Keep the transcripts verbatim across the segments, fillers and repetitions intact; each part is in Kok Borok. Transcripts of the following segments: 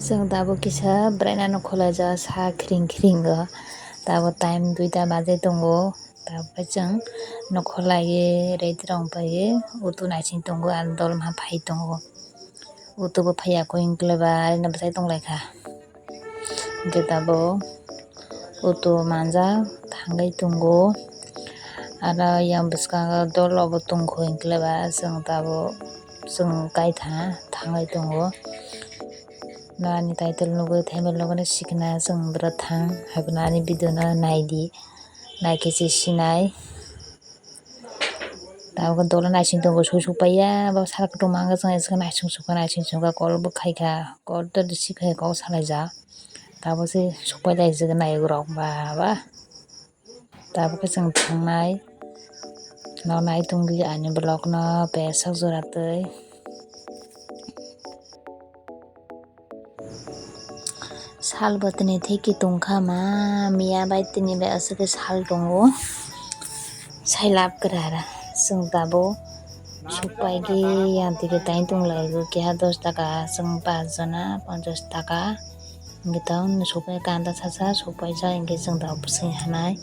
Chwng tabuk kisa bwrainano khwlaijak sa khring khring o. Tabuk time duita baje tongo. Tabuk khe chwng nokho laiwi ready rok bai auto naising tongo, ang dol ma phai tongo. Auto bo phaiya koi hwnkhe ba arina bwsai tonglaikha. Hwnkhe tabuk auto manjak thangwi tongo. Aro yang bwskango dol rok bo tongkho hwnkhe ba chwng tabuk chwng kaitha thangwi tongo. Nani title nugwi thaimanlogano sikna chwng bwrwi thang, haikhe ani video no naidi, naikhe se sinai. Tabuk dole naising tongo, sui suk paiya, bo sal kutung ma wngkha, chwng naising sukha, naising sukha, call bo khaikha, call to receive khai kok salaijak, tabuk se suk pai laijak naibrok, ba ba. Tabuk khe chwng thangnai. Nok nai tongdi ani vlog no pesok jora twi. Sal bo tini thiki tongkha ma, miya bai tini bai aswk khe sal tongo. Sai lab kwrara chwng tabuk suk pai khe yang tiki tai tong lai o keha dos taka, chwng pas jona ponchas taka. Hwnkhe tong soknai kanta sasa sokpaijak, hwnkhe chwng tabuk bwswng hanai.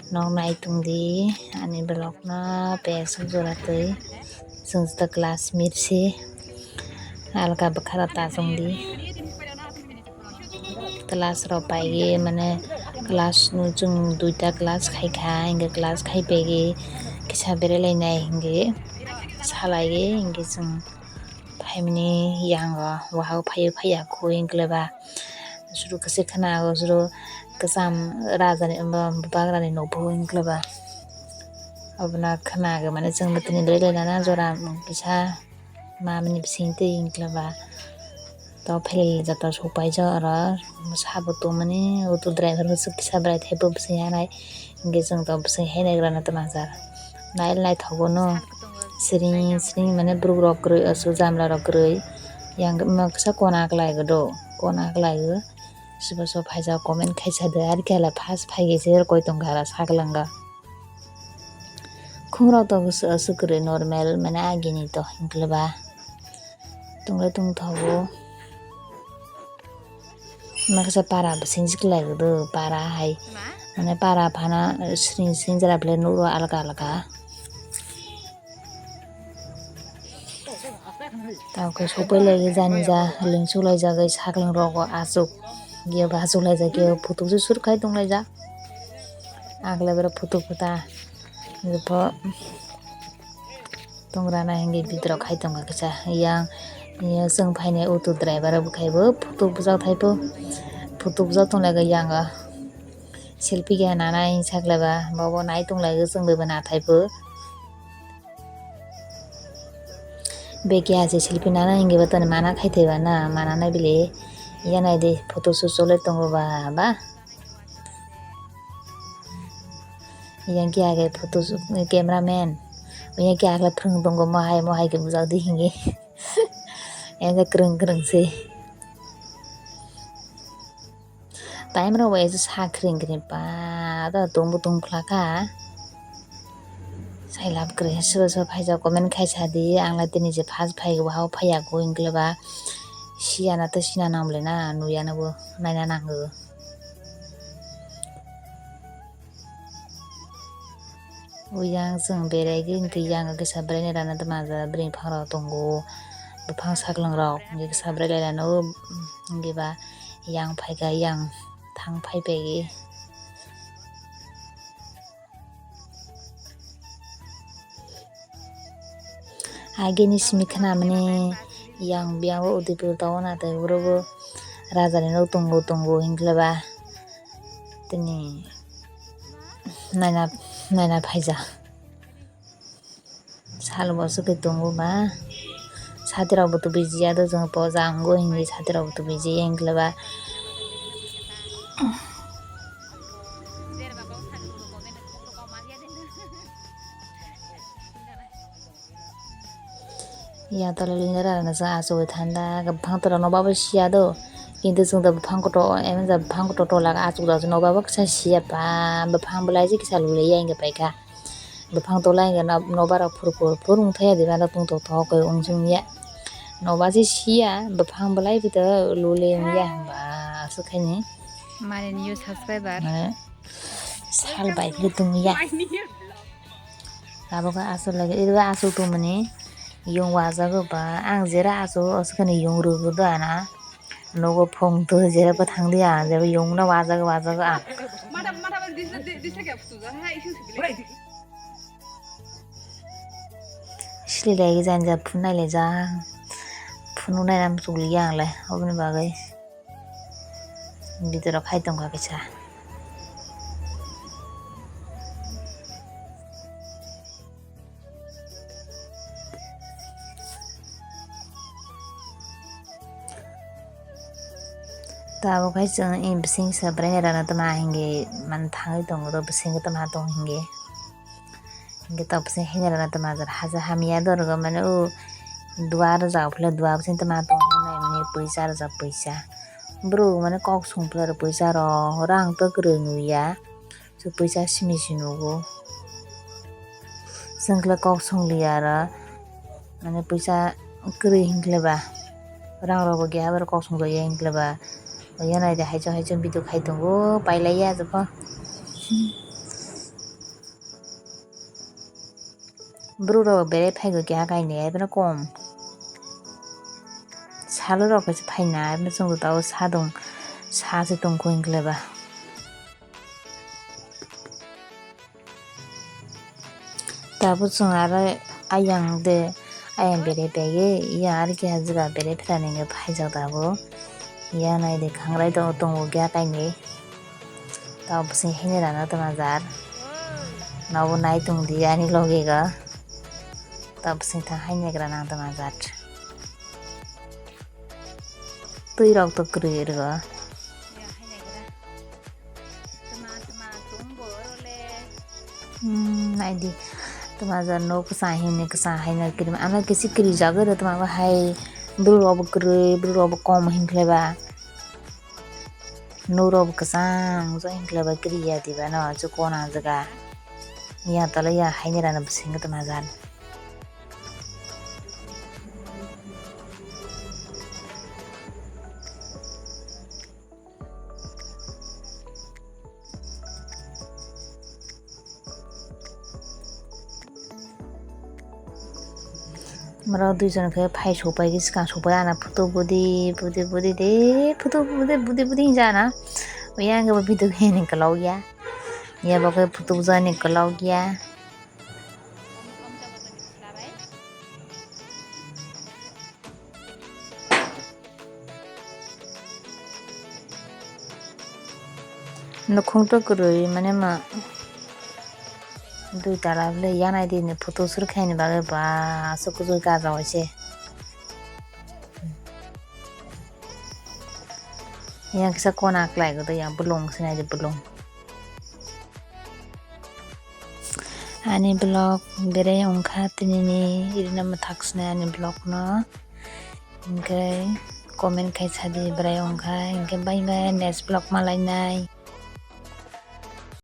Nok nai tongdi ani vlog no pesok jora twi. Chwng jota class mirsi alka bwkhara ta chongdi. Class rok paigwi mane class no chwng duita class khaikha, hwnkhe class khai paigwi kisa berai lainai hwnkhe salaigwi hwnkhe chwng phaimani yango, wahao phaiwi phaiya kho hwnkhe ba suru kwchwk khwnago, suru kwcham rajani, bubagrani nokbo hwnkhe ba. Obono khwnago mane chwngbo tini belai nana jora kisa mamani bising twi hwnkhe ba. To phelai jata sokpaijak oro sabo tongmani auto driver bo swk kisa bwrai thaibo bising hanai. Hwnkhe chwng tabuk bwswng hai naigrana twmajak. Nai naithogo no. Siring siring mane borok rok kwrwi aswk jamla rok kwrwi. Yang kisa kona kwlai do. Kona kwlai o. Sobo sobo phaijak comment khaisa de. Ari khe hala first phai khe se koi tong kha hala saklang ga. Khungrok tabuk aswk kwrwi normal mane agini to hwnkhe ba. Tonglai tongthogo. Makasa para bwswng si kwlai do, para hai. Mane para phano sring sring jora belai nukro alka alka. Tamo khe sokpai lai jani ja lengsu lai jagwi saklang rogo aswk. Giya ba aswk lai jagwi phutuk se sur khai tong lai jak. Agle bere phutuk phuta. Jepho. Tongrana hingke bidrok hai tongkha kisa yang, yang chwng phainai auto driver rok bo khaibo photo bujak thaibo, photo bujak tonglaikha yang o selfie keha nana hing saklaiba bobo nai tonglaikha chwng bai bo nathaibo. Beke ache selfie nana hingke bo tani mana khai thaiba na mana nai bile ya nai de photo shoot cholai tongo ba ba. Yang ke age photo camera man. Yang ke agle phrwng tongo mohai mohai ke bujak di hingi. Yang ke krwng krwng se. Time rok bai sa krwng krwng pa da tongbo tong khlaka. Sai lab kwrwi sobo sobo phaijak comment khaisa di ang lai tini je first phai wahao phaiya ko wngkle ba. Siya na to sina nang bole na nuya na bo naina nango. O yang chwng berai gwi hwnkhe yang kisa bwrwi ni rana tongma bwrwi phang rok tongo, buphang saklang rok hwnkhe kisa bwrwi lai rano hwnkhe ba yang phaikha yang thang phai pegwi. Agini simi khwnamani yang biyang o Udaipur town atwi uro bo raja ni nok tongo tongo hinkhe ba tini naina naina phaijak sal bo swkhe tongo ba sati rok bo tubui jiya do chwng poja wngo hinwi sati rok bo tubui jiya hinkhe ba. Ya tole lingera na sa asugwi thanda buphang tora no babo siya do. Kintu chwng da buphang koto em da buphang koto tola asuk da no babo kisa siya pa buphang belai je kisa lule ya inge paikha. Buphang tola inge no bara phur phur phur ungthaya de bana tung tok tok koi ung sung ya. Noba se siya, buphang belai bwtwi lule wngya hwnba aswk khaini. Mane new subscriber. Mane sal bai khe tongya. Abo khe aswk lagi, iro aswk tongmani yung wajago ba, ang jera aswk aswk khani yung rwgo do ana. Nogo phung tu jera bwthang dia, jera yung no wajago wajago ang. Sili lai jani ja phunai lai ja, phunuk nai ram chukliya ang le, oboni bagwi. Video rok khai tongkha kaisa. Tabuk hai chwng i bising sa bwrwi rana tama hingi man thangwi tongo, bisingo tama tong hingi. Hingke tok bising haini rana tama jar haja hamya dorgo mane o duar rwjak phela duar bising tama tong nai mani puisa rwjak puisa. Borok mane kok song phela rw puisa rw rang to kwrwi nw ya. Chwng puisa simi si nugo. Chwng khe kok song liya aro, mane puisa kwrwi hinkhe ba, rang rok bo keha bai kok song jak ya hinkhe ba, ya nai de haichung haichung video khai tongo, pailai ya jepho. Borok rok berai phaigo keha kainwi, abo no kom. Salo rok khe phaina, abo no chwng tao sa dong, sa se tong kho hinkhe ba. Tabuk chwng aro ayang de, ayang berai pegwi, yang aro keha jaga berai pherani hwnwi phaijak tabuk. Yang nai de khangrai tongo, tongo kya kainwi. Tabuk bising haini rana tama jar. Nobo nai tong di ani loge ga. Tabuk bising thang haini rana tama jar. Twi rok to kwrwi rwgo. Hmm, naidi. Tuma ja no kwsa hini kwsa haina kirim. Ano kisi kiri jaga ro tuma ba hai bru robo kwrwi, bru robo kom hin khlai ba. No robo kwsa ang jo hin khlai ba kiri ya di ba no, jo kona jaga. Ya tala ya haini rana bisingo tuma jan. Moro duijon khe phai sopai khe swkang sopai ana photo budi budi budi de photo budi budi budi hinjana. Yang khe bo video khe ni kwlok ya. Ya bo khe photo bujani kwlok ya. Nukhung to kwrwi mane ma dui tala le yanai di ni photo sur khaini bagwi ba aswk kuchuk gajak waise. Yang kisa kona kwlai kwtwi yang bolong sinai di bolong. Ani vlog berai wngkha tinini irina mwthak sinai ani vlog no. Hinkhe comment khai sadi berai wngkha hinkhe bye bye next vlog malainai.